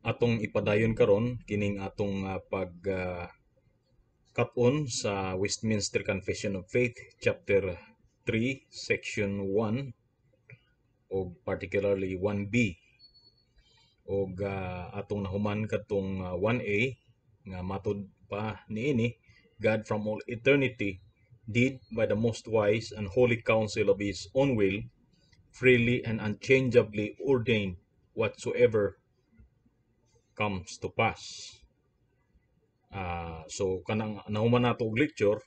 Atong ipadayon karon kining atong pag kat-on sa Westminster Confession of Faith, chapter 3, section 1 og particularly 1B. Og atong nahuman kadtong 1A nga matud pa niini, God from all eternity did by the most wise and holy counsel of his own will freely and unchangeably ordain whatsoever comes to pass. So kanang nahuman nato og lecture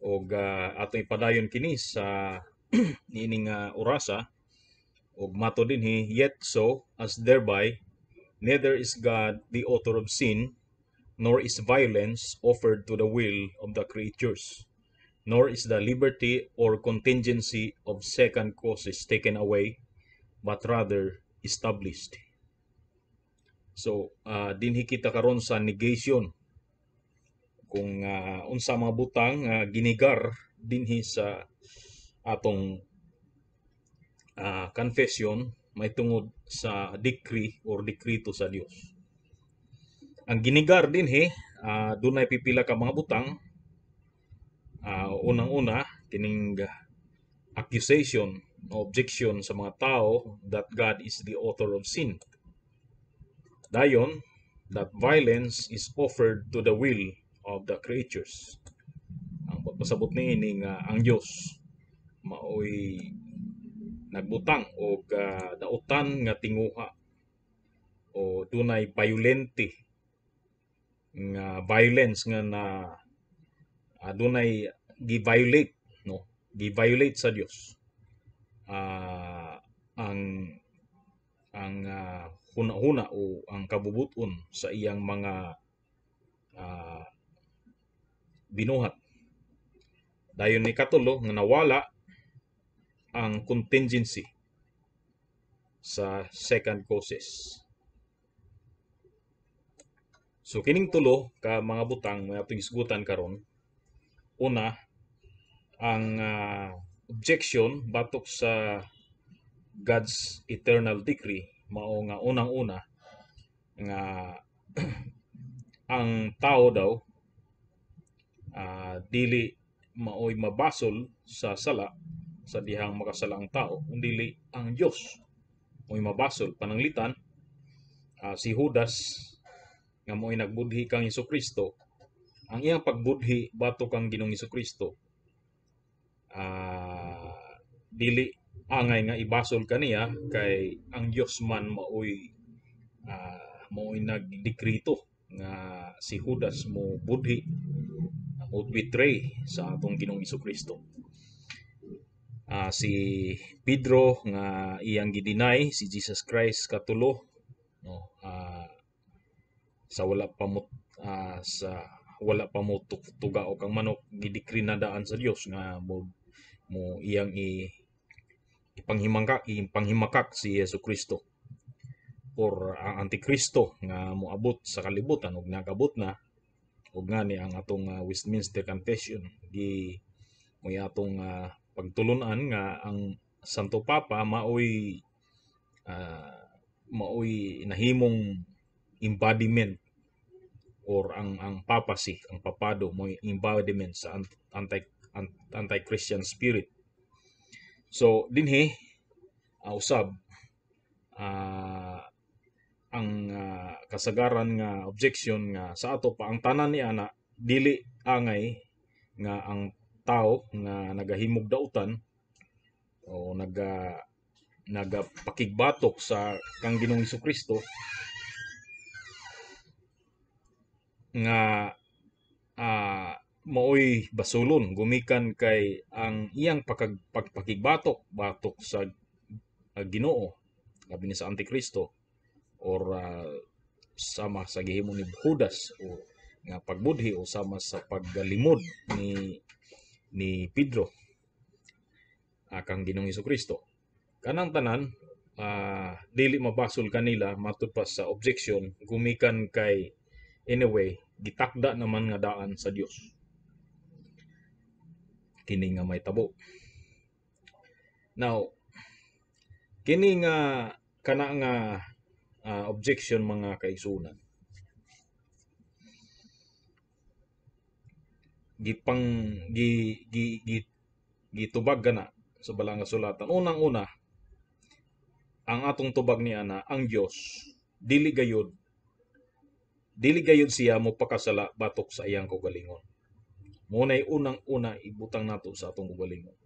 og atong ipadayon kini sa niining orasa. Og matud dinhi, yet so as thereby neither is God the author of sin, nor is violence offered to the will of the creatures, nor is the liberty or contingency of second causes taken away, but rather established. So dinhi kita karon sa negation kung unsa mga butang ginigar dinhi sa atong confession may tungod sa decree or dekrito sa Dios. Ang ginigar dinhi, dunay pipila ka mga butang. Unang-una kining accusation o objection sa mga tao that God is the author of sin. Dayon, that violence is offered to the will of the creatures. Ang pagpasabot niini nga ang Dios maoy nagbutang og dautan nga tinguha o dunay violente nga violence nga na dunay gi-violate, no, gi-violate sa Dios ang huna-huna o ang kabubuton sa iyang mga binuhat. Dayon ni katulo nga nawala ang contingency sa second causes. So kining tulo ka mga butang may atong hisgutan karon. Una, ang objection batok sa God's eternal decree mao nga unang-una nga ang tao daw dili maoy mabasol sa sala sa dihang makasala ang tao, dili ang Dios mo'y mabasol. Pananglitan si Judas nga mo'y nagbudhi kang Kristo, ang iyang pagbudhi batok kang Ginoong Kristo, dili angay nga ibasol kaniya kay ang Dios man maoy nagdekrito nga si Judas mo budhi, mo betray sa atong Ginoong Kristo. Si Pedro nga iyang gi-deny si Jesus Christ katulo, no, sa wala pa mo tuga og kang manok, gidecree na daan sa Dios nga mo mo iyang i ipanghimangka ipanghimakak si Yesu Kristo or ang Antikristo nga moabot sa kalibutan ug nagabot na. Ug ngani ang atong Westminster Confession gi mo'y atong pagtulunan nga ang Santo Papa maoy nahimong embodiment or ang papacy, ang papado mo'y embodiment sa anti-Christian spirit. So dinhi usab ang kasagaran nga objection nga sa ato pa ang tanan ni ana dili angay nga ang tao nga nagahimog dautan o nagapakigbatok sa kang Ginoong Kristo nga maoy basulon gumikan kay ang iyang pagpakigbatok batok sa Ginoo, labi ni sa Antikristo or sama sa gihimo ni Judas o nga pagbudhi o sama sa paglimod ni Pedro kang Ginoong Kristo. Kanang tanan dili mabasol kanila matud pa sa objection gumikan kay anyway gitakda naman nga daan sa Dios kini nga mahitabo. Now kini nga kana nga objection, mga kaigsuonan. Gipang gi gi, gi gitubag gana sa Balaang Kasulatan. Unang-una, ang atong tubag ni ana, ang Dios dili gayud siya mopakasala batok sa iyang kaugalingon. Mao nay unang-una ibutang nato sa atong kaugalingon.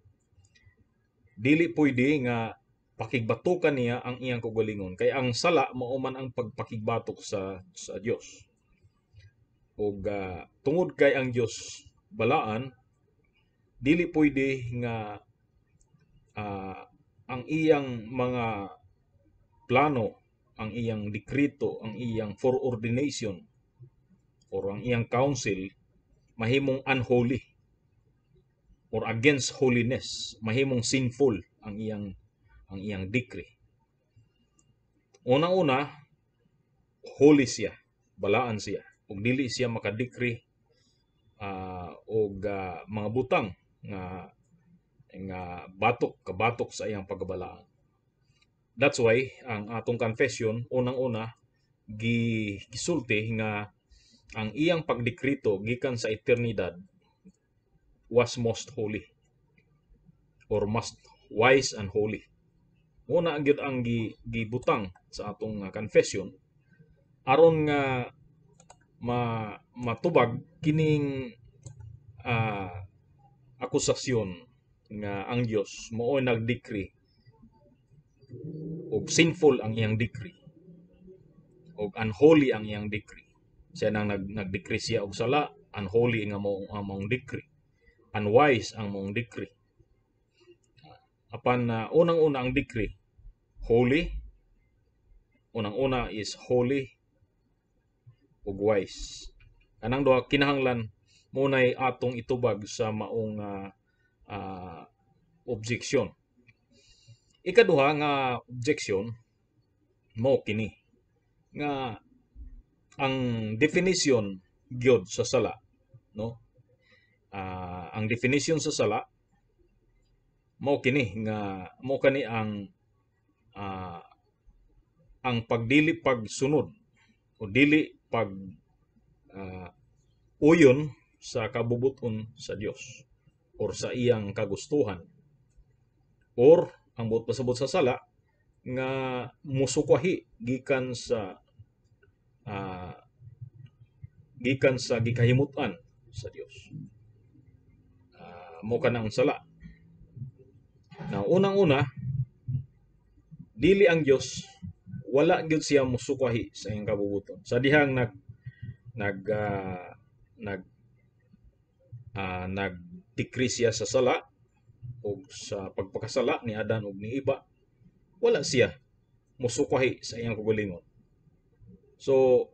Dili pwede nga pakigbatukan niya ang iyang kaugalingon kay ang sala mao man ang pagpakigbatok sa Dios. Ug tungod kay ang Dios balaan, dili pwede nga ang iyang mga plano, ang iyang dekrito, ang iyang foreordination or ang iyang counsel mahimong unholy or against holiness, mahimong sinful ang iyang decree. Unang-una, holy siya, balaan siya, ug dili siya makadecree og mga butang nga nga batok kabatok sa iyang pagkabalaan. That's why ang atong confession, unang-una gi gisulti nga ang iyang pagdekrito gikan sa eternidad was most holy or most wise and holy. Muna gyud ang gibutang sa atong confession aron nga matubag kining akusasyon nga ang Dios mao nag-decree og sinful ang iyang decree og unholy ang iyang decree. Siya nang nag-decree siya og sala, unholy nga mo ang maong decree, unwise ang maong decree. Apan unang-una, ang decree holy, unang-una is holy ug wise. Kanang duha kinahanglan munay atong itubag sa maong objection. Ikaduha nga objection mao kini nga ang definition gyud sa sala, no? Ang definition sa sala mao kini nga mao kani ang pagdili pagsunod o dili pag uyon sa kabubuton sa Dios or sa iyang kagustuhan, or ang buot pasabot sa sala nga musukwahi gikan sa gikahimutan sa Dios. Mo kanang sala. Now, unang-una, dili ang Dios, wala gyud siya musukwahi sa iyang kabubuton. Sa dihang nag nag nag nag-decree siya sa sala o sa pagpakasala ni Adan ug ni Eva, wala siya musukwahi sa iyang kaugalingon. So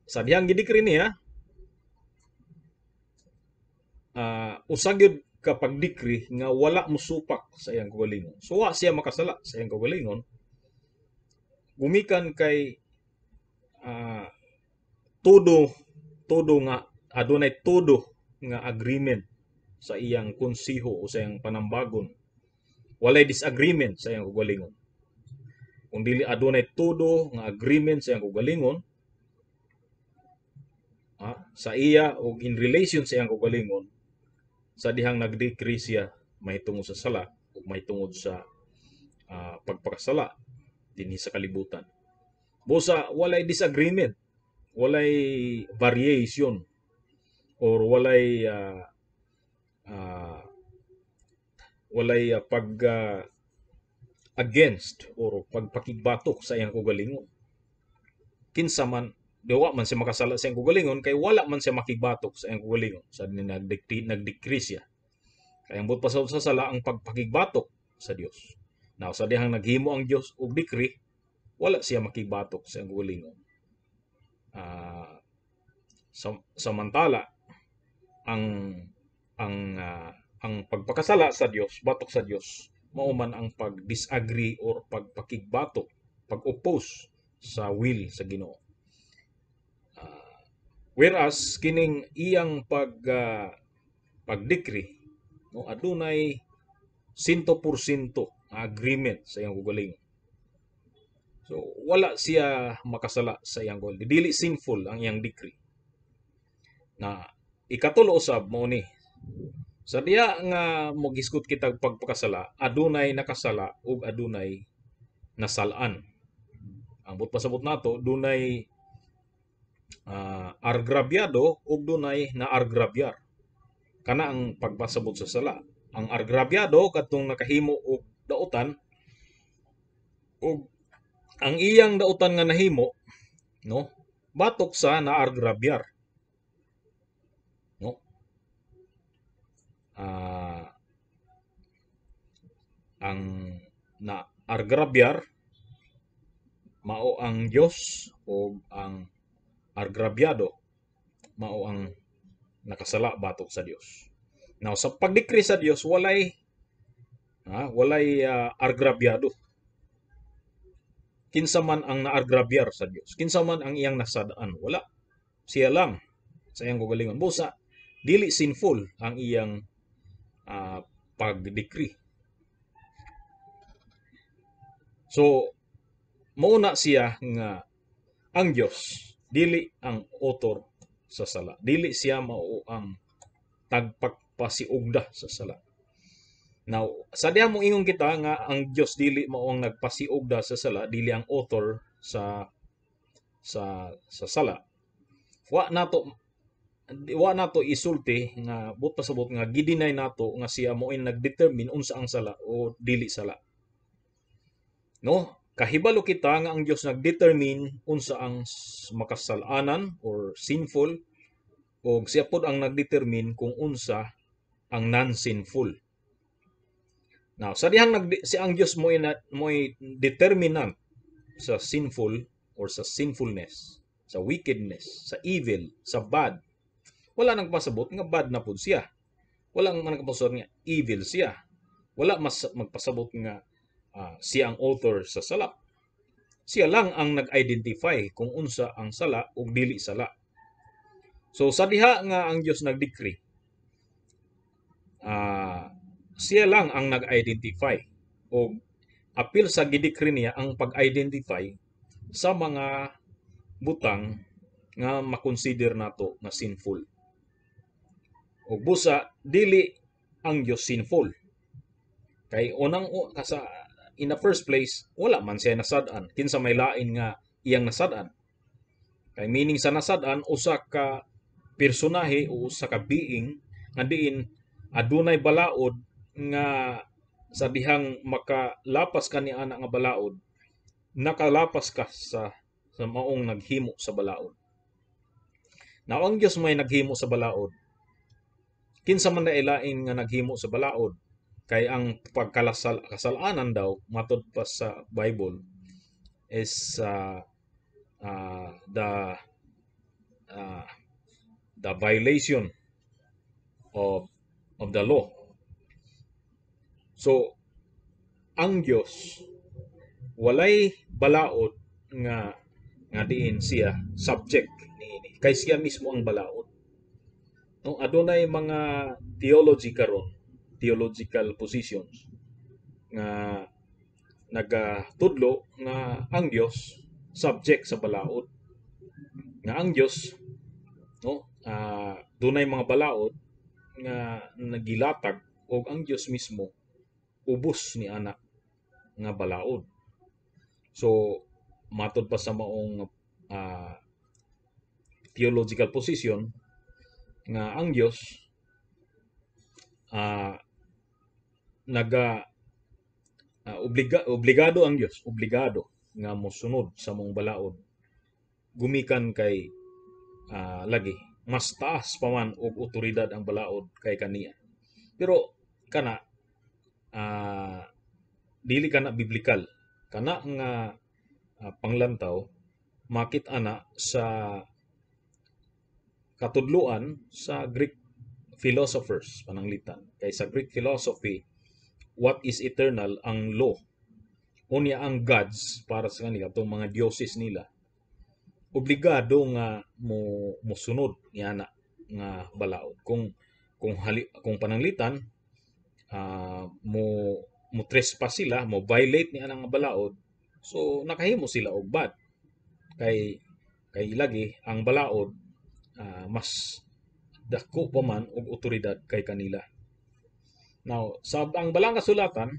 sa dihang gidecree niya, usa gyud ka pag-decree nga wala mosupak sa iyang kaugalingon. So wa siya makasala sa iyang kaugalingon gumikan kay todo todo nga adunay todo nga agreement sa iyang konseho o sa iyang panambagon. Walay disagreement sa iyang kaugalingon. Kung dili adunay todo nga agreement sa iyang kaugalingon, sa iya o in relation sa iyang kaugalingon, sa dihang nag-decree siya mahitungod sa sala o mahitungod sa pagpakasala dinhi sa kalibutan. Busa walay disagreement, walay variation or walay pag against or pagpakigbatok sa iyang kaugalingon. Kinsa man diwa man siya makasala sa iyang kaugalingon kay wala man siya makigbatok sa iyang kaugalingon sa nagdecree siya. Kaya ang buot pasabot sa sala, ang pagpakigbatok sa Dios. Now, sa dihang naghimo ang Dios og decree, wala siya makigbatok sa iyang kaugalingon. Samantala ang pagpakasala sa Dios, batok sa Dios, mao man ang pag-disagree or pagpakigbatok, pag-oppose sa will sa Ginoo. Whereas kining iyang pag-decree, no, adunay 100% agreement sa iyang kaugalingon. So wala siya makasala sa iyang goal. Dili sinful ang iyang decree. Na ikatulo usab mao ni, sa diha nga mogisgot kitag pagpakasala, adunay nakasala ug adunay nasal-an. Ang buot pasabot nato, dunay argrabyado ug dunay naargrabyar. Kana ang pagpasabot sa sala. Ang argrabyado kadtong nakahimo og dautan ug ang iyang dautan nga nahimo, no, batok sa naargrabyar, no? Ang naargrabyar mao ang Dios o ang argrabyado mao ang nakasala batok sa Dios. Now, sa pagdecree sa Dios, walay argrabyado. Kinsa man ang naargrabyar sa Dios? Kinsa man ang iyang nasad-an? Wala. Siya lang sa iyang kaugalingon. Busa dili sinful ang iyang pagdecree. So mao na siya nga ang Dios dili ang author sa sala. Dili siya mao ang tagpagpasiugda sa sala. Now, sa diha mo ingon kita nga ang Dios dili mao ang nagpasiugda sa sala, dili ang author sa sala. Wa nato isulti nga buot pasabot nga gideny nato nga siya mo nagdetermine unsa ang sala o dili sala. No? Kahibalo kita nga ang Dios nagdetermine unsa ang makasalanan or sinful o siya pod ang nagdetermine kung unsa ang non-sinful. Now, sa dihang si ang Dios mo determinant sa sinful or sa sinfulness, sa wickedness, sa evil, sa bad. Wala nang pasabot nga bad na pud siya. Wala man nagpasabot nga evil siya. Wala mas magpasabot nga siya ang author sa sala. Siya lang ang nag-identify kung unsa ang sala ug dili sala. So sa diha nga ang Dios nag-decree, siya lang ang nag-identify o apil sa gidecree niya ang pag-identify sa mga butang nga makonsider nato nga sinful. O busa dili ang Dios sinful. Kay unang sa in the first place, wala man siya nasad-an. Kinsa may lain nga iyang nasad-an? Kay meaning sa nasad-an, usa ka personahe o usa ka being nga diin adunay balaod nga sa dihang makalapas ka ni ana nga balaod, nakalapas ka sa maong naghimo sa balaod. Now, ang Dios may naghimo sa balaod. Kinsa man na ilain nga naghimo sa balaod? Kay ang pagkalasal kasalanan daw, matod pa sa Bible, is the violation of the law. So ang Dios walay balaod nga diin siya subject niini kay siya mismo ang balaod. No, adunay mga theology karon, theological positions nga nagatudlo nga ang Dios subject sa balaod. Nga ang Dios, no, dunay mga balaod nga nagilatag og ang Dios mismo ubos ni ana nga balaod. So matod pa sa maong theological position nga ang Dios naga obligado, ang Dios obligado nga mosunod sa mong balaod gumikan kay lagi mas taas pa man og otoridad ang balaod kay kaniya. Pero kana dili kana biblical. Kana nga panglantaw makit ana sa katudloan sa Greek philosophers pananglitan. Kay sa Greek philosophy, what is eternal ang law. Unya ang gods para sa kanila, itong mga diyoses nila, obligado nga mo mosunod niana nga balaod. Kung pananglitan mo mo trespass sila, mo violate ni ana nga balaod, So nakahimo sila og bad kay lagi ang balaod mas dako pa man og otoridad kay kanila. Now, sa ang balang kasulatan,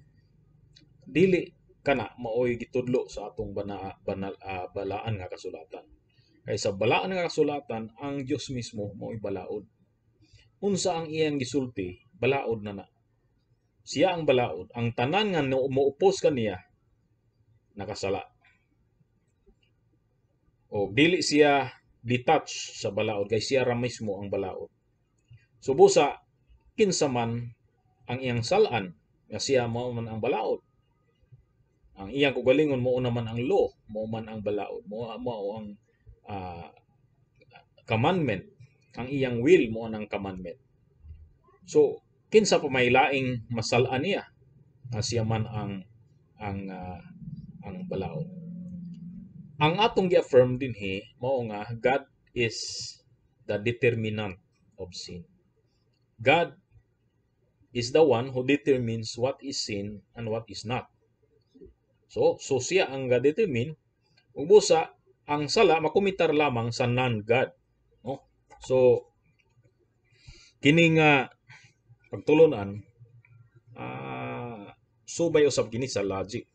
dili kana maoy gitudlo sa atong bana, banal, balaan nga kasulatan. Kay sa balaan nga kasulatan, ang Dios mismo maoy balaod. Unsa ang iyang gisulti, balaod na na. Siya ang balaod. Ang tanan nga moupos kaniya nakasala. O dili siya detach sa balaod kay siya ra mismo ang balaod. So busa kinsa man ang iyang salaan nga siya mao man ang balaod. Ang iyang kaugalingon mao naman ang law, mao man ang balaod, mao ang commandment, ang iyang will mao ang commandment. So kinsa pa may laing masal-an niya nga siya man ang balaod? Ang atong gi-affirm dinhi mao nga God is the determinant of sin. God is the one who determines what is sin and what is not. So siya ang ga-determine ug busa ang sala makomitar lamang sa non-God, no? So kini nga pagtulunan subay usab kini sa logic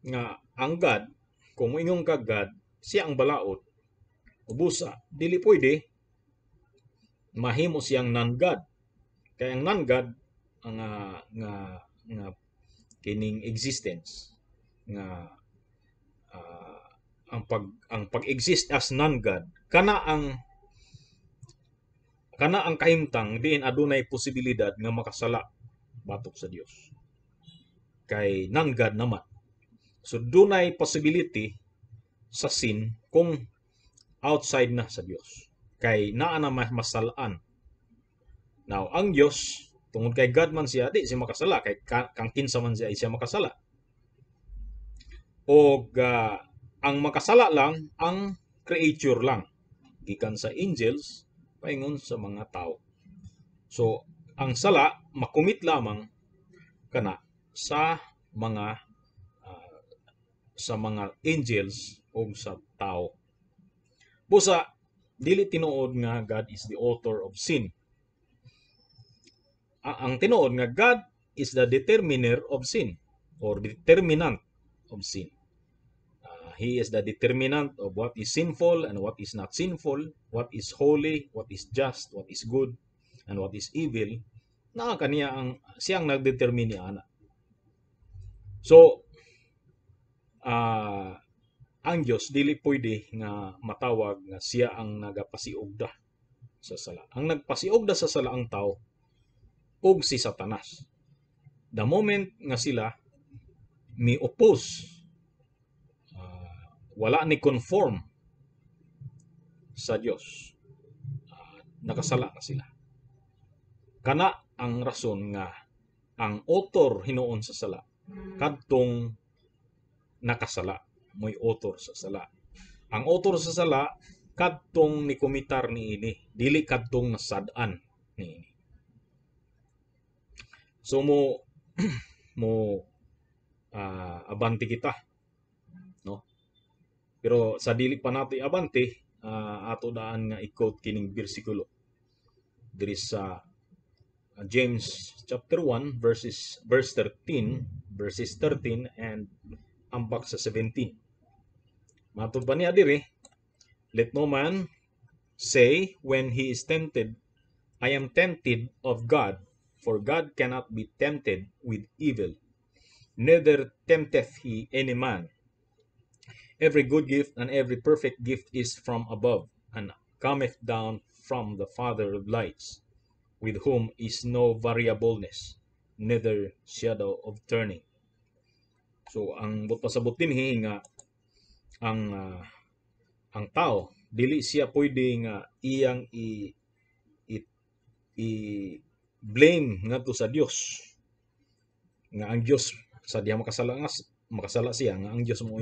nga ang God, kung moingon ka God, siya ang balaod. Busa dili pwede mahimo siyang non-God. Kay ang non-God ang nga kining existence nga ang pag-exist as non-God, kana ang kahimtang diin adunay posibilidad nga makasala batok sa Dios. Kay non-God naman. So dunay possibility sa sin kung outside na sa Dios. Kay naa na masalaan. Now, ang Dios, tungod kay God man siya, di siya makasala kay kang kinsa man siya, siya makasala. Og ang makasala lang ang creature lang gikan sa angels paingon sa mga tao. So ang sala makumit lamang kana sa mga angels o sa tao. Busa dili tinuod nga God is the author of sin. Ang tinuod nga God is the determiner of sin or determinant of sin. He is the determinant of what is sinful and what is not sinful, what is holy, what is just, what is good, and what is evil. Naa kaniya ang siyang nagdetermine niya ana. So ang Dios dili pwede nga matawag nga siya ang nagapasiugda sa sala. Ang nagpasiugda sa sala ang tao ug si Satanas. The moment nga sila mi oppose, wala ni conform sa Dios, nakasala na sila. Kana ang rason nga ang author hinuon sa sala kadtong nakasala mo'y author sa sala. Ang author sa sala kadtong ni komitar niini, dili kadtong nasad-an niini. So mo abante kita, no? Pero sa dili pa nato abante, ato daan nga i-quote kining bersikulo diri sa James chapter 1 verses verse 13, verses 13 and ambak sa 17. Matod pa niya diri, "Let no man say when he is tempted, 'I am tempted of God,' for God cannot be tempted with evil, neither tempteth he any man. Every good gift and every perfect gift is from above, and cometh down from the Father of lights, with whom is no variableness, neither shadow of turning." So ang buot pasabot dinhi nga ang tao dili siya pwede nga iyang i blame ngadto sa Dios nga ang Dios sa diha makasala, nga makasala siya, nga ang Dios mo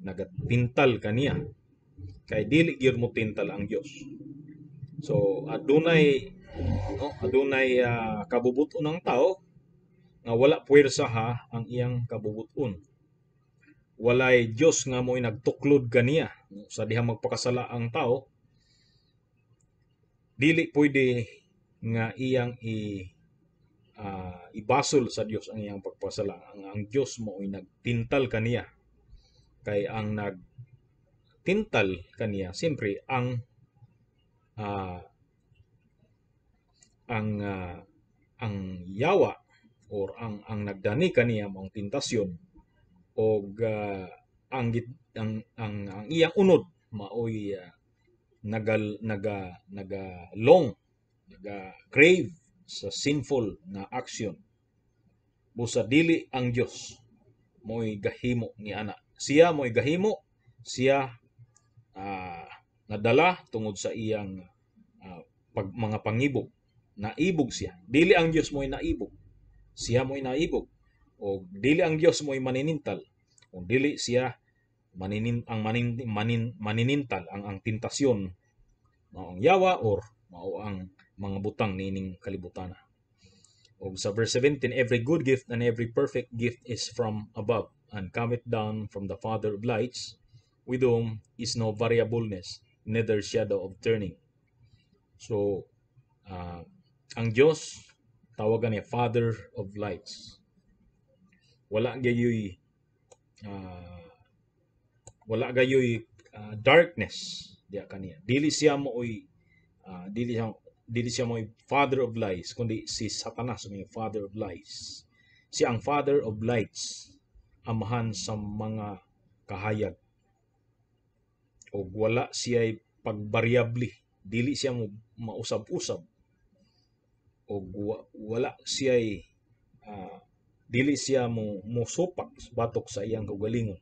nagatintal kaniya, kay dili gyud mo tintal ang Dios. So adunay, no, adunay kabubuton ng tao nga wala puwersa ha ang iyang kabubuton. Walay Dios nga mo'y nagtuklod kaniya. Sa dihang magpakasala ang tao, dili pwede nga iyang ibasol sa Dios ang iyang pagpasala. Ang Dios mo'y nagtintal kaniya. Kay ang nagtintal kaniya, siyempre ang yawa or ang nagdani kaniya maong tentasyon og ang iyang unod maoy nagal naga naga long naga crave sa sinful nga action. Busa dili ang Dios mo'y gahimo ni ana. Siya mo'y gahimo, siya nadala tungod sa iyang mga pangibog. Naibog siya. Dili ang Dios mo'y naibog. Siya mo'y naibog. O dili ang Dios mo'y maninintal. O dili siya maninin ang manin, manin, maninintal ang tentasyon mao ang yawa or mao ang mga butang niining kalibutan. Og sa verse 17, "Every good gift and every perfect gift is from above and cometh down from the Father of lights, with whom is no variableness, neither shadow of turning." So, ang Dios tawagan niya Father of lights. Wala gayoy darkness diya kaniya. Dili siya mo'y father of lies, kundi si Satanas may father of lies. Siya ang Father of lights, amahan sa mga kahayag. Og wala siya pagbaryable, dili siya mo mausab-usab. Og wala siya dili siya mo mosupak batok sa iyang kaugalingon.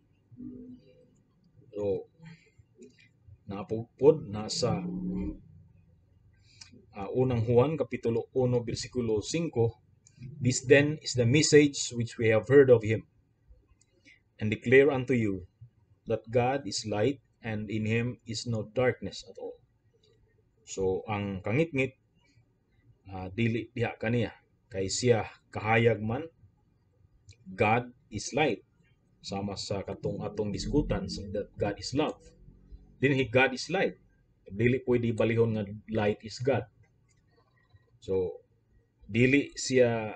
So napugpod nasa Unang Juan kapitulo 1 bersikulo 5, "This then is the message which we have heard of him and declare unto you, that God is light and in him is no darkness at all." So ang kangitngit dili diha kaniya kay siya kahayag man. God is light, sama sa katong atong gisgutan that God is love. Dinhi God is light, dili pwede balihon nga light is God. So dili siya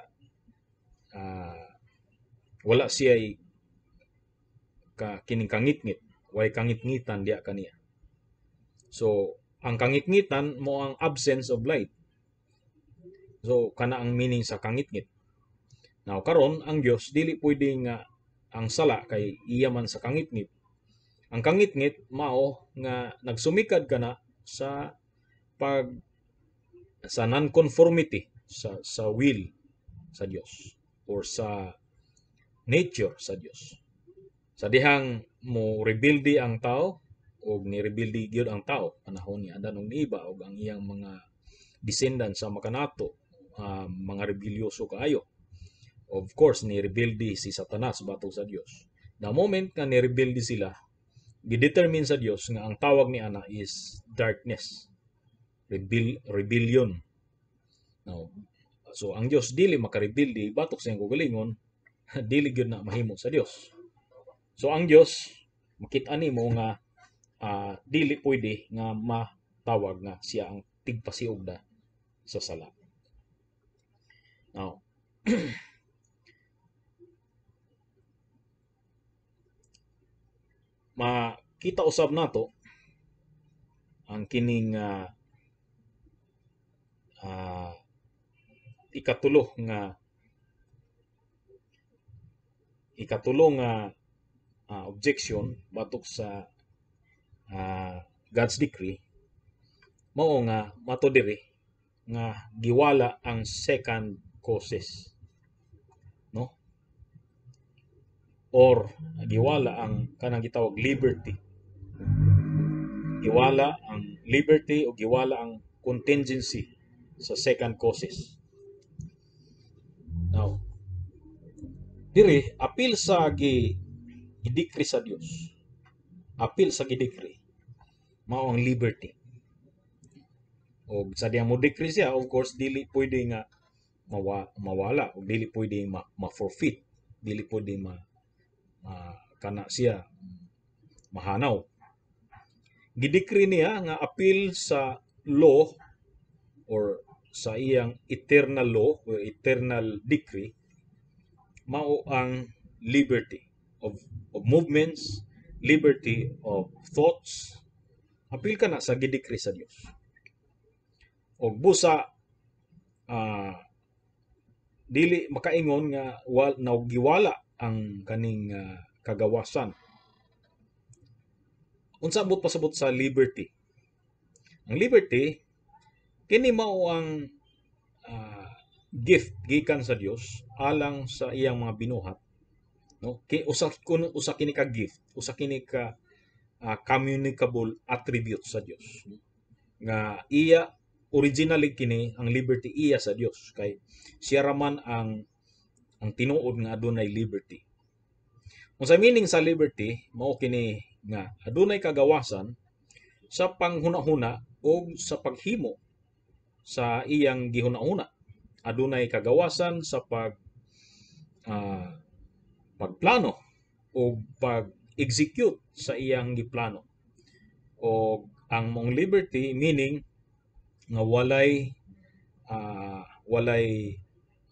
wala siya ka kining kangitngit, way kangitngitan diya kaniya. So ang kangitngitan mo ang absence of light. So kana ang meaning sa kangitngit. Now karon ang Dios dili pwede nga ang sala kay iya man sa kangitngit. Ang kangitngit mao nga nagsumikad ka na sa pag sa nonconformity sa will sa Dios or sa nature sa Dios. Sa dihang mo rebelde ang tao, og ni rebelde gyud ang tao panahon ni Adan ug ni Eva og ang iyang mga descendants sa makanato, mga rebelyoso kaayo. Of course, ni rebelde si Satanas batok sa Dios. The moment nga ni rebelde sila, gidetermine sa Dios nga ang tawag ni ana is darkness. Rebellion. Now, so ang Dios dili makarebelde batok sa iyang kaugalingon, dili gyud na mahimo sa Dios. So ang Dios makita nimo nga dili pwede nga matawag nga siya ang tigpasiugda sa sala. Now, makita usab nato ang kining ikatulo nga objection batok sa God's decree, mao nga mato diri nga giwala ang second causes, no, or giwala ang kanang gitawag liberty, giwala ang liberty o giwala ang contingency sa second causes. Now, diri apil sa gi-decree sa Dios, apil sa gi-decree mao ang liberty. Og sa diyang mo decree siya, of course dili pwede nga mawala o dili pwede ma-forfeit, dili pwede ma kana siya mahanaw. Gidecree niya nga apil sa law or sa iyang eternal law or eternal decree mao ang liberty of movements, liberty of thoughts, apil kana sa gidecree sa Dios. Og busa dili makaingon nga nagiwala ang kaning kagawasan. Unsa ambot pasabot sa liberty? Ang liberty kini mao ang gift gikan sa Dios alang sa iyang mga binuhat, no? Ki usa kun usa kini ka gift, usa kini ka communicable attribute sa Dios, no? Nga iya originally kini ang liberty iya sa Dios kay siya ra man ang tinuod nga adunay liberty. Unsa meaning sa liberty? Mao kini nga adunay kagawasan sa panghuna-huna o sa paghimo sa iyang gihuna-huna. Adunay kagawasan sa pagplano o pag-execute sa iyang giplano. O ang mong liberty meaning nga walay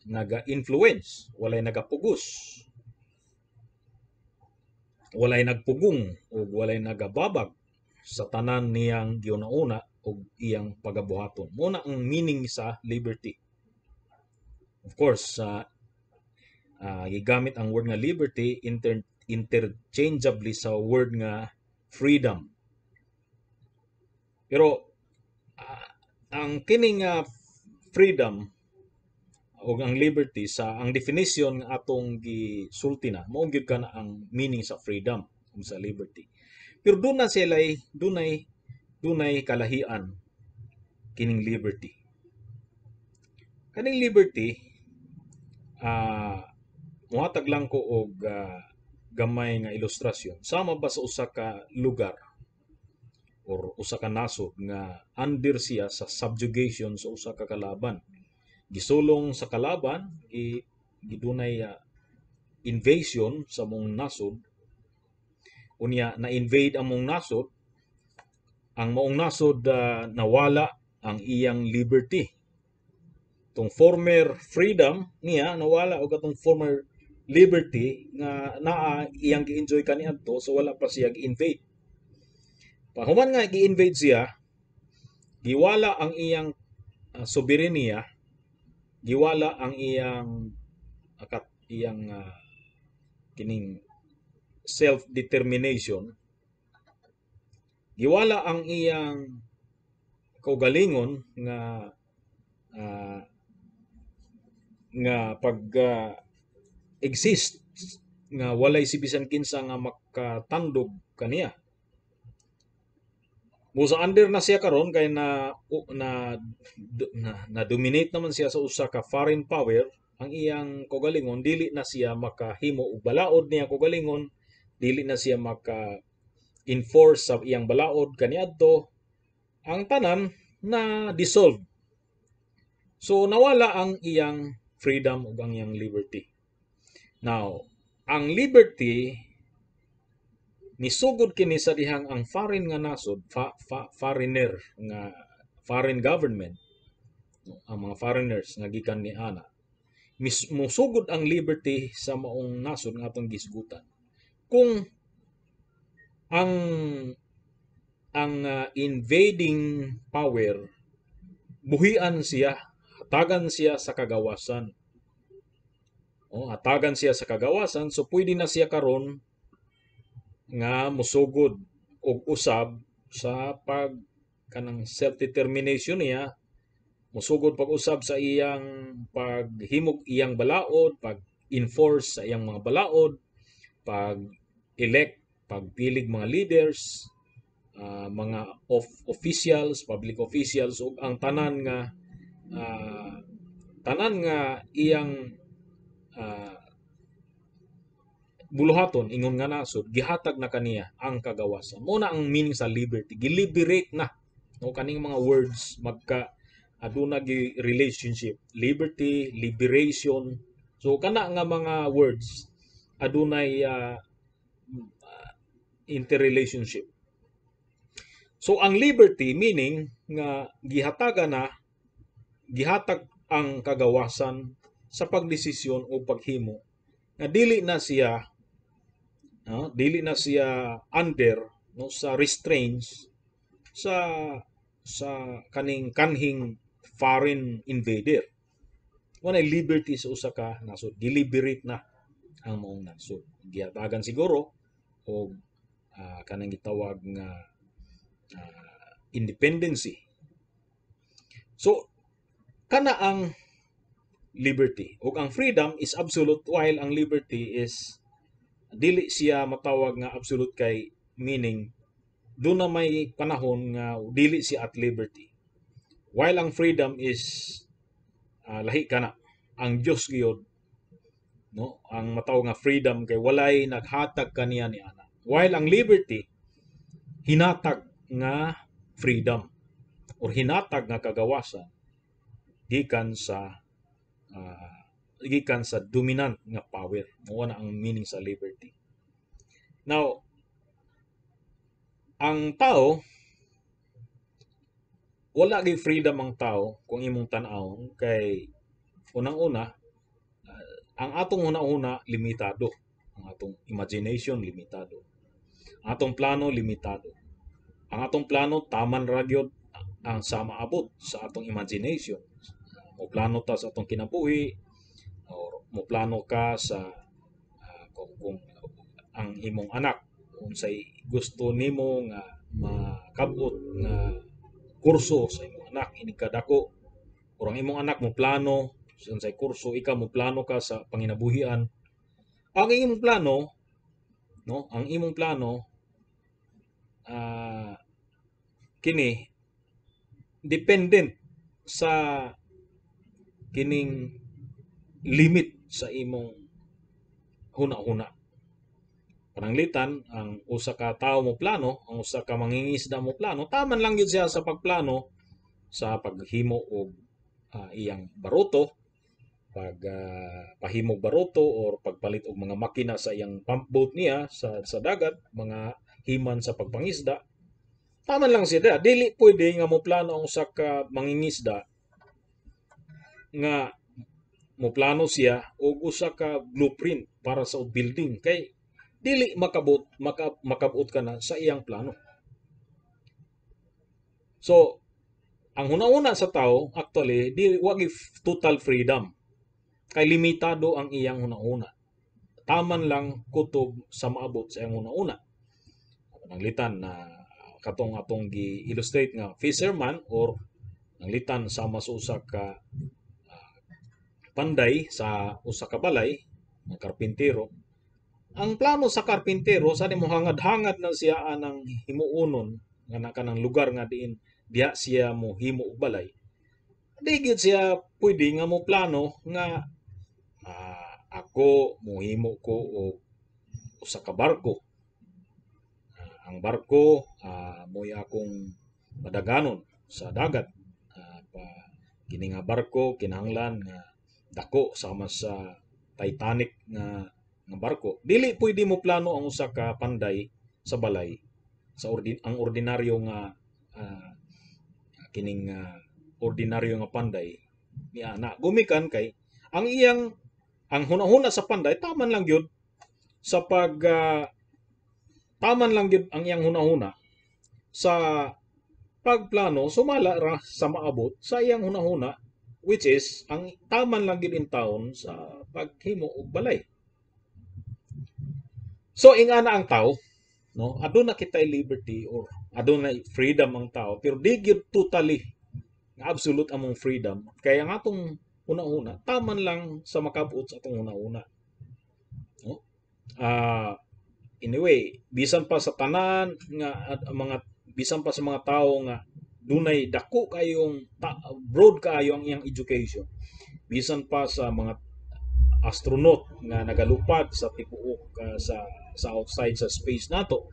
naga-influence, walay nagapugos, walay nagpugong o walay nagababag sa tanan niyang giuna-una o iyang pagabuhaton. Mao na ang meaning sa liberty. Of course, gigamit ang word nga liberty interchangeably sa word nga freedom. Pero ang kining freedom o ang liberty sa ang definition nga atong gisulti na mao gyud kana ang meaning sa freedom ug sa liberty. Pero doon na sila dunay dunay kalahian kining liberty. Kaning liberty, muhatag lang ko og gamay nga ilustrasyon. Sama ba sa usa ka lugar or usa ka nasod nga under siya sa subjugation sa usa ka kalaban. Gisulong sa kalaban, gidunay invasion sa mong nasod. Unya na-invade ang mong nasod, ang maong nasod nawala ang iyang liberty. Tong former freedom niya nawala og atong former liberty nga naa iyang gi-enjoy kaniadto so wala pa siya gi-invade. Pahuman nga gi-invade siya, giwala ang iyang soberenya, giwala ang iyang akat iyang kining self-determination, giwala ang iyang kaugalingon nga nga pag exist nga walay si bisan kinsa nga makatandog kaniya. Busa under na siya karon kay na na dominate naman siya sa usa ka foreign power, ang iyang kaugalingon dili na siya makahimo og balaod niya kaugalingon, dili na siya maka enforce sa iyang balaod kaniadto, ang tanan na dissolve. So nawala ang iyang freedom ug ang iyang liberty. Now, ang liberty nisugod kini sa dihang ang foreign nga nasod, foreigner nga foreign government, ang mga foreigners nga gikan ni ana, musugod ang liberty sa maong nasod nga atong gisgutan. Kung ang invading power buhian siya, hatagan siya sa kagawasan. Oh, hatagan siya sa kagawasan, so pwede na siya karon nga musugod og usab sa pag kanang self-determination niya, musugod pag-usab sa iyang paghimog iyang balaod, pag-enforce sa iyang mga balaod, pag-elect, pagpilig mga leaders, mga of officials, public officials ug ang tanan nga iyang buluhaton ingon nga nasod gihatag na kaniya ang kagawasan. Mo na ang meaning sa liberty, giliberate na, no? Kaning mga words magka aduna gi relationship, liberty, liberation. So kana nga mga words adunay interrelationship. So ang liberty, meaning nga gihatagan na, gihatag ang kagawasan sa pagdesisyon o paghimo nga dili na siya, no, dili na siya under, no, sa restraints sa kaning kanhing foreign invader. Walay liberty sa usa ka nasod, deliberate na ang maong nasod. Gihatagan siguro og kanang gitawag nga independency. So kana ang liberty, ug ang freedom is absolute, while ang liberty is dili siya matawag nga absolute kay meaning duna may panahon nga dili siya at liberty, while ang freedom is lahi kana. Ang Dios gyud, no, ang matawag nga freedom kay walay naghatag kaniya ni ana, while ang liberty hinatag nga freedom or hinatag nga kagawasan gikan sa dominant nga power. Mao na ang meaning sa liberty. Now, ang tao, wala gyud freedom ang tao kung imong tan-awon kay unang-una, ang atong huna-huna limitado, ang atong imagination limitado, ang atong plano limitado. Ang atong plano taman ra gyud ang sa maabot sa atong imagination. Mo plano ta sa atong kinabuhi or mo plano ka sa kung ang imong anak, unsay gusto nimo nga makabot nga kurso sa imong anak inig kadako, or ang imong anak mo plano sa unsay kurso, ikaw mo plano ka sa panginabuhian. Ang imong plano, no, ang imong plano kini dependent sa kining limit sa imong huna-huna. Pananglitan, ang usa ka tawo mo plano, ang usa ka mangingisda mo plano, taman lang gyud siya sa pagplano sa paghimo og iyang baruto, pag pahimog baruto or pagpalit og mga makina sa iyang pump boat niya sa dagat, mga himan sa pagpangisda. Taman lang siya. Dili pwede nga mo plano ang usa ka mangingisda nga moplano siya og usa ka blueprint para sa building kay dili makabot kana sa iyang plano. So, ang huna-huna sa tao actually di wa total freedom kay limitado ang iyang huna-huna. Taman lang kutob sa maabot sa iyang huna-huna. Pananglitan na katong atong gi-illustrate nga fisherman or nanglitan sama sa usa ka panday sa usa ka balay, ang karpintero. Ang plano sa karpintero sa mo hangad-hangad na siya anang himuonon nga na kanang lugar nga diin diha siya mo himo og balay. Di gyud siya pwede nga mo plano nga ako mohimo ko og usa ka barko. Ang barko mo'y akong padaganon sa dagat. Pa, kini nga barko kinahanglan nga dako sama sa Titanic nga barko. Dili pwede mo plano ang usa ka panday sa balay sa ang ordinaryo nga kining ordinaryo nga panday ni ana. Gumikan kay ang iyang ang hunahuna sa panday taman lang gyud sa pag taman lang gyud ang iyang hunahuna sa pagplano sumala ra sa maabot sa iyang hunahuna, which is ang taman lang gyud in town sa paghimo og balay. So ingana ang tao, no, aduna kitay liberty or aduna freedom ang tao, pero di gyud totally nga absolute among freedom kay ang atong hunahuna taman lang sa makabot sa atong hunahuna, no? Anyway, bisan pa sa tanan nga mga bisan pa sa mga tawo nga dunay dako kayong broad kaayo ang iyang education, bisan pa sa mga astronaut nga nagalupad sa tibuok sa outside sa space nato,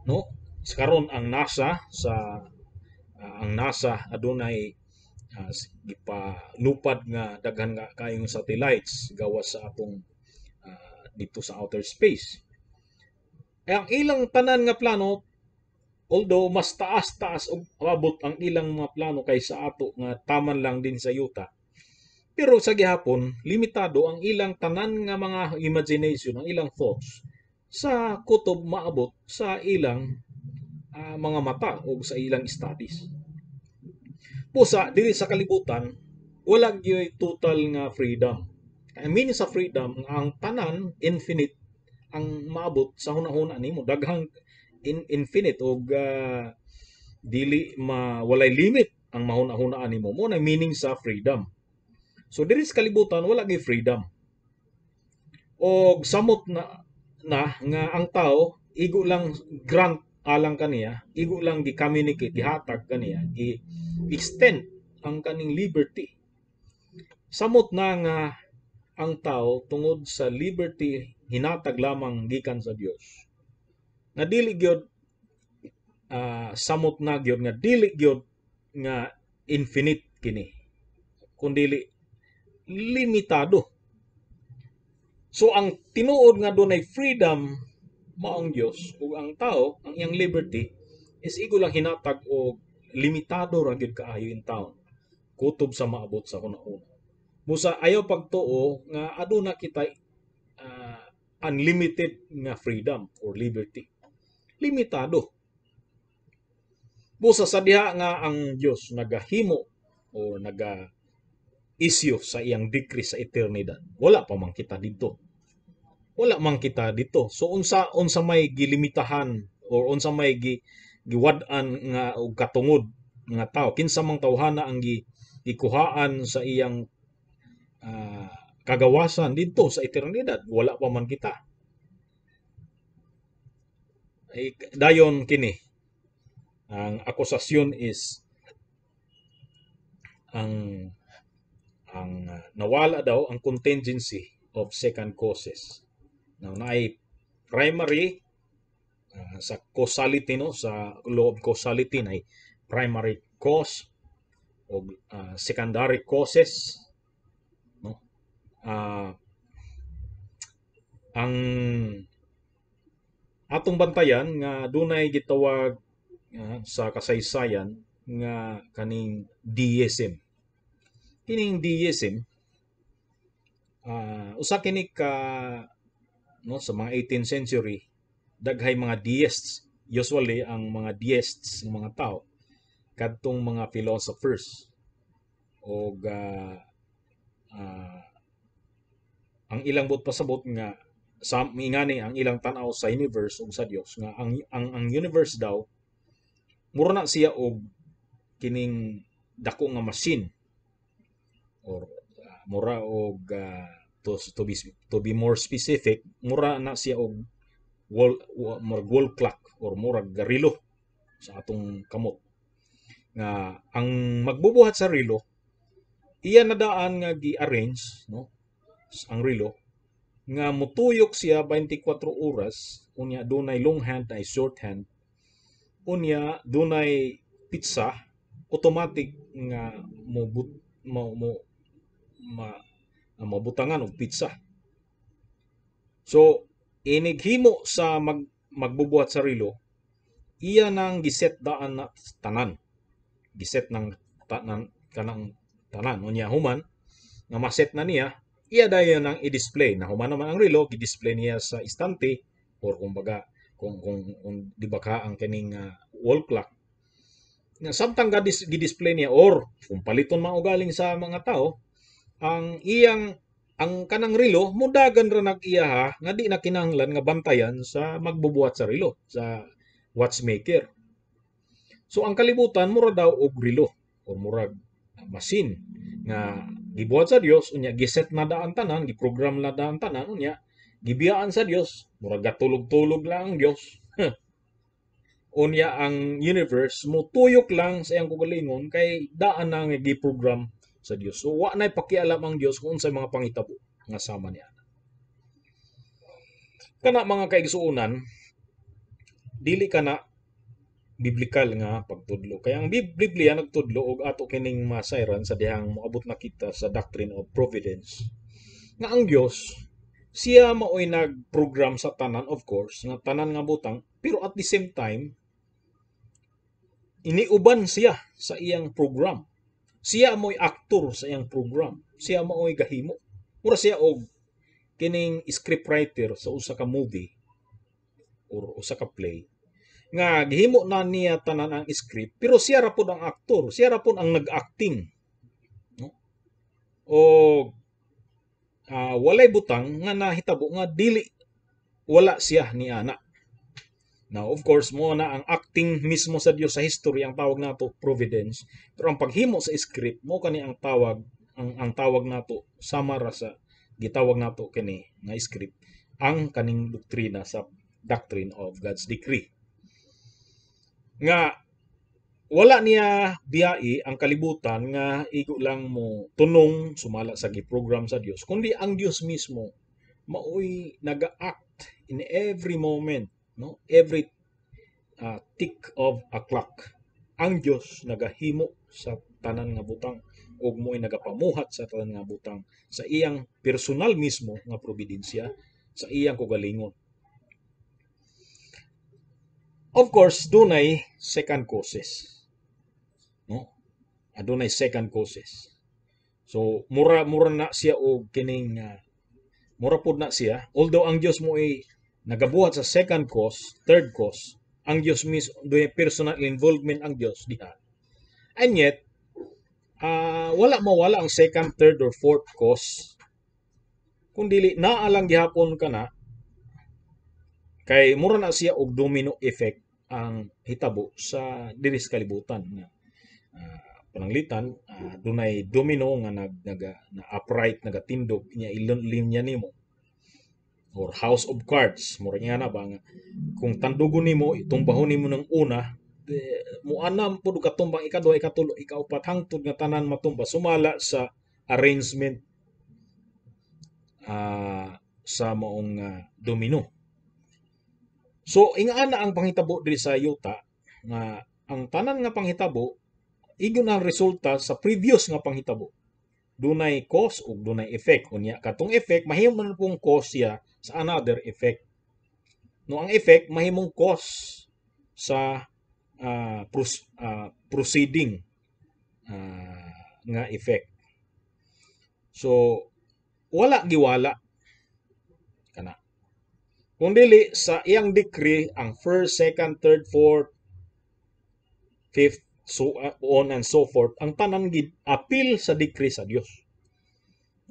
no? Karon ang NASA sa ang NASA adunay gipalupad nga daghan nga kayong satellites gawas sa atong dito sa outer space. Ay ang ilang tanan nga plano, although mas taas-taas og abot ang ilang mga plano kaysa ato nga taman lang din sa yuta, pero sa gihapon limitado ang ilang tanan nga mga imagination, ang ilang thoughts sa kutob maabot sa ilang mga mata o sa ilang studies. Busa diri sa kalibutan, wala gyoy total nga freedom. Ang meaning sa freedom, ang tanan infinite ang maabot sa hunahuna nimo, daghang infinite og dili ma walay limit ang mahuna-hunaan nimo. Mo na meaning sa freedom. So diri sa kalibutan, wala gyud freedom. Og samot na na nga ang tao igo lang grant alang kaniya, igo lang gi-communicate, gihatag kaniya, gi-extend ang kaning liberty. Samot na nga ang tao, tungod sa liberty hinatag lamang gikan sa Dios, nga dili gyud samot na gyud nga dili gyud nga infinite kini, kundili limitado. So ang tinuod nga dunay freedom mao ang Dios, ug ang tao, ang iyang liberty is igo lang hinatag og limitado ra gyud kaayo in taon kutob sa maabot sa hunahuna. Busa ayaw pagtuo nga aduna kita unlimited nga freedom or liberty. Limitado. Busa sa diha nga ang Dios nagahimo o naga issue sa iyang decree sa eternidad, wala pa man kita didto. Wala man kita dito. So unsa unsa may gilimitahan or unsa may giwad-an nga og katungod nga tao, kinsa mang tawhana ang gikuhaan sa iyang kagawasan didto sa eternidad? Wala pa man kita. Ay, dayon kini ang akusasyon is ang nawala daw ang contingency of second causes. Now, naay primary sa causality, no, sa law of causality na primary cause o secondary causes, no. Ang atong bantayan nga dunay gitawag sa kasaysayan nga kaning deism. Kining deism, usa kini ka, no, sa mga 18th century, daghay mga deists. Usually ang mga deists ng mga tao kadtong mga philosophers og ang ilang buot pasabot nga sa ingani ang ilang tan-aw sa universe ug sa Dios, nga ang universe daw mura na siya og kining dako nga machine or mura og to be more specific, mura na siya og murag wall clock or murag relo sa atong kamot, nga ang magbubuhat sa relo iya na daan nga gi-arrange, no, ang relo nga mutuyok siya 24 oras. Unya dunay long hand ay short hand, unya dunay petsa, automatic nga mo ma mabutangan og petsa. So inighimo sa magbubuhat sa relo, iya nang giset daan na tanan, giset ng tanan kanang tanan. Unya human nga maset na niya, iya dayon ang i-display na. Human naman ang relo, gi-display niya sa istante or kumbaga kung di ba ka ang kining wall clock nga samtang gi-display niya or kung paliton man og galing sa mga tao ang iyang ang kanang relo, mudagan ra nag iya ha, nga di na kinahanglan nga bantayan sa magbubuhat sa relo, sa watchmaker. So ang kalibutan mura daw og relo or murag machine nga gibuhat sa Dios. Unya giset na daan tanan, giprogram na daan tanan, unya gibiyaan sa Dios, murag gatulog-tulog lang ang Dios. Unya ang universe mutuyok lang sa iyang kaugalingon kay daan na nga giprogram sa Dios. So wa nay pakialam ang Dios kung unsay mga pangitabo nga sama niya. Kana, mga kaigsuonan, dili kana biblikal nga pagtudlo. Kaya ang Biblia nagtudlo, og ato kining masayran sa dihang moabot na kita sa doctrine of providence, nga ang Dios Siya maoy nag-program sa tanan, of course, nga tanan nga butang, pero at the same time iniuban siya sa iyang program. Siya mo'y aktor sa iyang program. Siya maoy gahimo. Mura siya og kining scriptwriter sa usa ka movie or usa ka play nga gihimo na niya tanan ang script, pero siya ra pod ang aktor, siya ra pod ang nag-acting, no? O walay butang nga nahitabo nga dili wala siya ni ana. Now, of course, mo na ang acting mismo sa Dios sa history ang tawag nato providence. Pero ang paghimo sa script mo kani ang tawag ang tawag nato sama ra sa gitawag nato kini nga script, ang kaning doktrina sa doctrine of God's decree. Nga wala niya biyai ang kalibutan nga igo lang mo tunong sumala sa giprogram sa Dios, kundi ang Dios mismo maoy naga-act in every moment, no, every tick of a clock. Ang Dios nagahimo sa tanan nga butang ug mo'y nagapamuhat sa tanan nga butang sa iyang personal mismo nga providensya, sa iyang kaugalingon. Of course, dunay second causes, no? Adunay second causes. So mura na siya og kining mura pud na siya, although ang Dios mo ay nagabuhat sa second cause, third cause, ang Dios mismo dunay personal involvement ang Dios diha. And yet wala mawala ang second, third or fourth cause, kung dili naa lang gihapon kana, kay mura na siya og domino effect ang hitabo sa diri sa kalibutan nga pananglitan dunay domino nga nag naga na upright, nagatindog niya, ilon linya nimo, or house of cards, mura nga na ba nga kung tandugon nimo, tumbahon nimo ng una, muanam pud og katumbang ikaduha, ikatulo, ikaupat, hangtod nga tanan matumba sumala sa arrangement sa maong domino. So ingaana ang panghitabo diri sa yuta, nga ang tanan nga panghitabo igo na ang resulta sa previous nga panghitabo. Dunay cause ug dunay effect. Unya katong effect mahimo man pong cause siya sa another effect. No, ang effect mahimong cause sa proceeding nga effect. So wala giwala kana. Kung dili sa iyang decree ang first, second, third, fourth, fifth, so on and so forth, ang tanan gid apil sa decree sa Dios.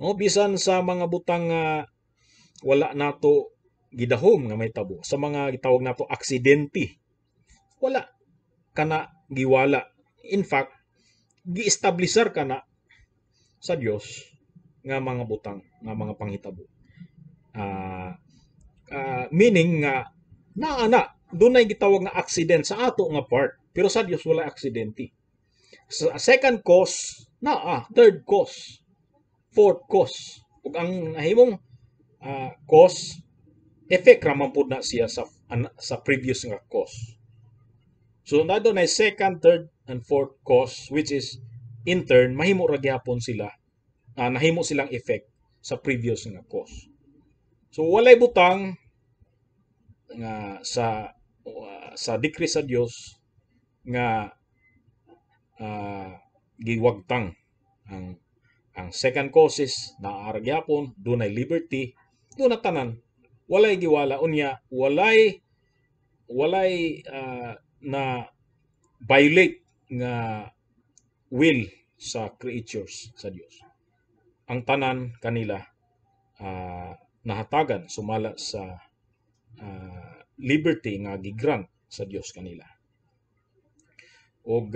No, bisan sa mga butang nga wala nato gidahom nga mahitabo, sa mga gitawag nato aksidente, wala kana giwala. In fact, gi-establisher kana sa Dios nga mga butang, nga mga panghitabo. Meaning nga naa na dunay gitawag nga accident sa ato nga part, pero sa Dios wala aksidente. Sa second cause naa, third cause, fourth cause, ug ang nahimong cause effect ra man pud na siya sa previous nga cause. So na dunay second, third and fourth cause, which is in turn mahimo ra gihapon sila, nahimo silang effect sa previous nga cause. So walay butang nga sa decree sa Dios nga giwagtang. Ang second causes naa ra gyapon, dunay liberty, duna tanan, walay giwala. Unya walay na violate nga will sa creatures sa Dios. Ang tanan kanila nahatagan sumala sa liberty nga gigrant sa Dios kanila. Og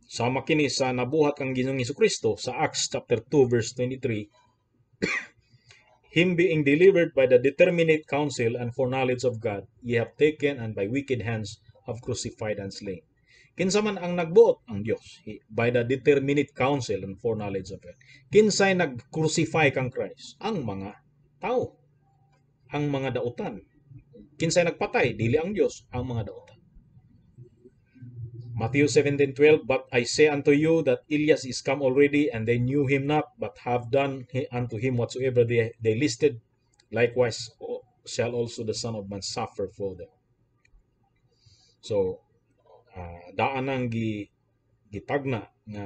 sama kini sa nabuhat kang Ginoong Kristo sa Acts chapter 2 verse 23, "Him being delivered by the determinate counsel and foreknowledge of God, ye have taken and by wicked hands have crucified and slain." Kinsa man ang nagbuot? Ang Dios. By the determinate counsel and foreknowledge of God. Kinsay nag-crucify kang Christ? Ang mga tao. Ang mga dautan. Kinsay nagpatay? Dili ang Dios, ang mga dautan. Matthew 17:12, "But I say unto you that Elias is come already, and they knew him not, but have done unto him whatsoever they listed. Likewise shall also the Son of Man suffer for them." So, daan ang gitagna nga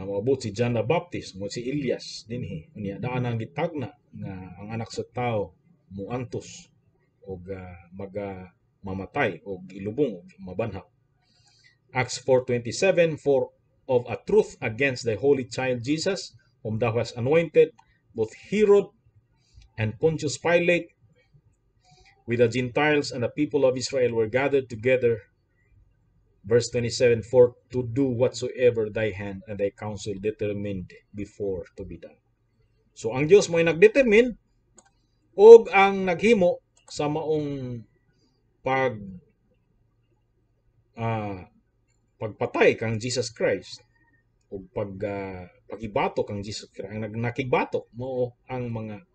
moabot si John the Baptist, mo si Elias dinhi. Unya daan ang gitagna nga ang Anak sa Tao muantos og maga mamatay og ilubong og mabanhaw. Acts 4:27, "For of a truth against thy holy child Jesus, whom thou hast anointed, both Herod and Pontius Pilate with the Gentiles and the people of Israel were gathered together." Verse 27, "For to do whatsoever thy hand and thy counsel determined before to be done." So ang Dios mo ay nagdetermine og ang naghimo sa maong pagpatay kang Jesus Christ ug pag pagibato kang Jesus Christ. Ang nakibato mao ang mga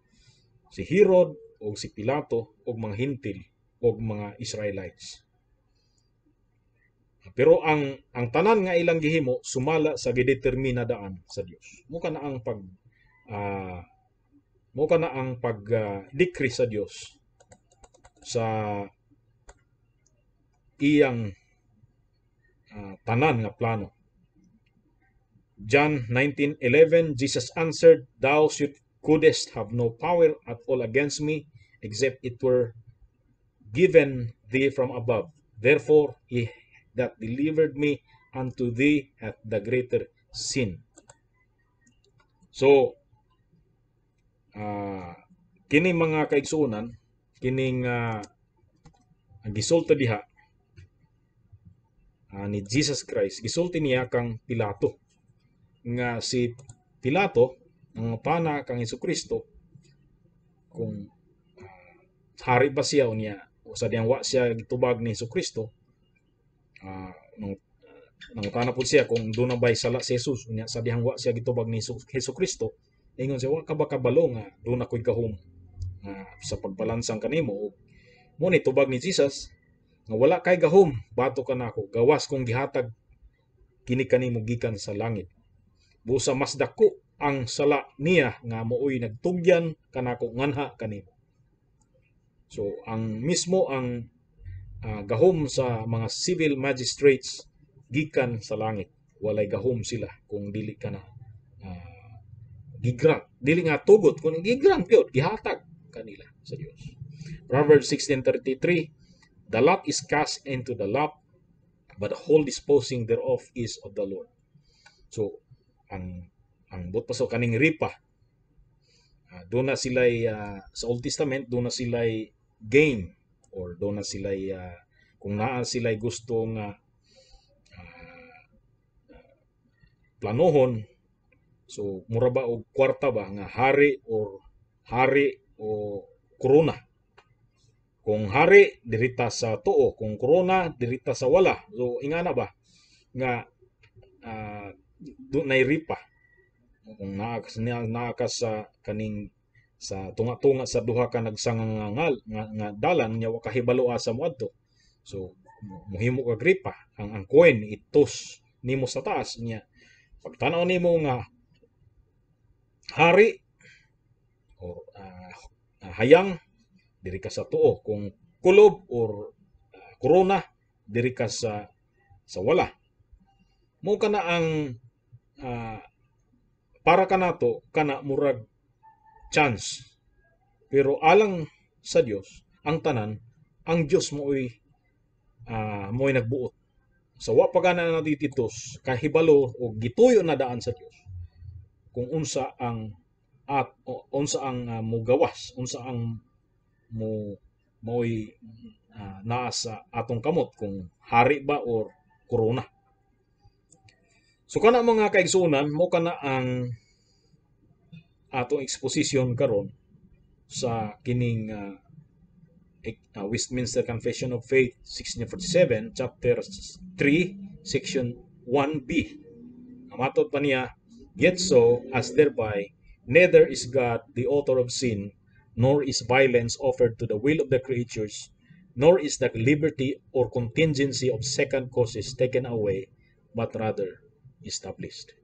si Herod o si Pilato ug mga Hentil ug mga Israelites. Pero ang tanan nga ilang gihimo sumala sa gidetermina daan sa Dios. Mo kana ang pag decree sa Dios sa iyang tanan nga plano. John 19:11, Jesus answered, "Thou couldest have no power at all against me, except it were given thee from above. Therefore, he that delivered me unto thee hath the greater sin." So, kini, mga kaigsuonan, kining gisulti diha ni Jesus Christ, gisulti niya kang Pilato. Nga si Pilato, ang pana kang Kristo kung hari ba siya unya o sa diyang wa siya gitubag ni Kristo, nung nangutana pud siya kung duna bay sala si Jesus. Unya sa dihang wa siya gitubag ni Hesus Kristo, ingon siya, "Wa ka ba kabalo nga duna ko'y gahom nga sa pagpalansang kanimo?" Ug mo ni tubag ni Jesus nga, "Wala kay gahom batok kanako gawas kung gihatag kini kanimo gikan sa langit. Busa mas dako ang sala niya nga mooy nagtugyan kanako nganha kanimo." So ang mismo ang gahom sa mga civil magistrates gikan sa langit. Walay gahom sila kung dili ka na gigrant, dili nga tugot kun gigrant gyud, gihatag kanila sa Dios. Proverbs 16:33, "The lot is cast into the lap, but the whole disposing thereof is of the Lord." So ang but pa so kaning ripa, doon na sila sa Old Testament, doon na sila game or doon na sila kung naa sila gusto nga planohon. So mura ba og kwarta ba nga hari or hari o korona? Kung hari, dirita sa tuo; kung korona, dirita sa wala. So ingana ba nga doon nay ripa kung naa ka sa kaning sa tunga-tunga sa duha ka nagsangangal nga dalan nya wa kahibalo asa moadto. So muhimo kag ripa, ang coin itos nimo sa taas niya. Pagtan-aw nimo nga hari or hayang, diri ka sa tuo; kung kulob or korona, diri ka sa wala. Mo kana ang para kanato kana murag chance, pero alang sa Dios ang tanan, ang Dios mo'y nagbuot. So wa pa gana na dititos kahibalo o gituyo na daan sa Dios kung unsa ang at o, unsa ang mugawas, unsa ang mo mo'y naa sa atong kamot, kung hari ba or korona. So kana, mga kaigsuonan, mo kana ang atong exposition karon sa kining Westminster Confession of Faith 1647, chapter 3, section 1b. Ang matod pa niya, "Yet so as thereby neither is God the author of sin, nor is violence offered to the will of the creatures, Nor is the liberty or contingency of second causes taken away, but rather established.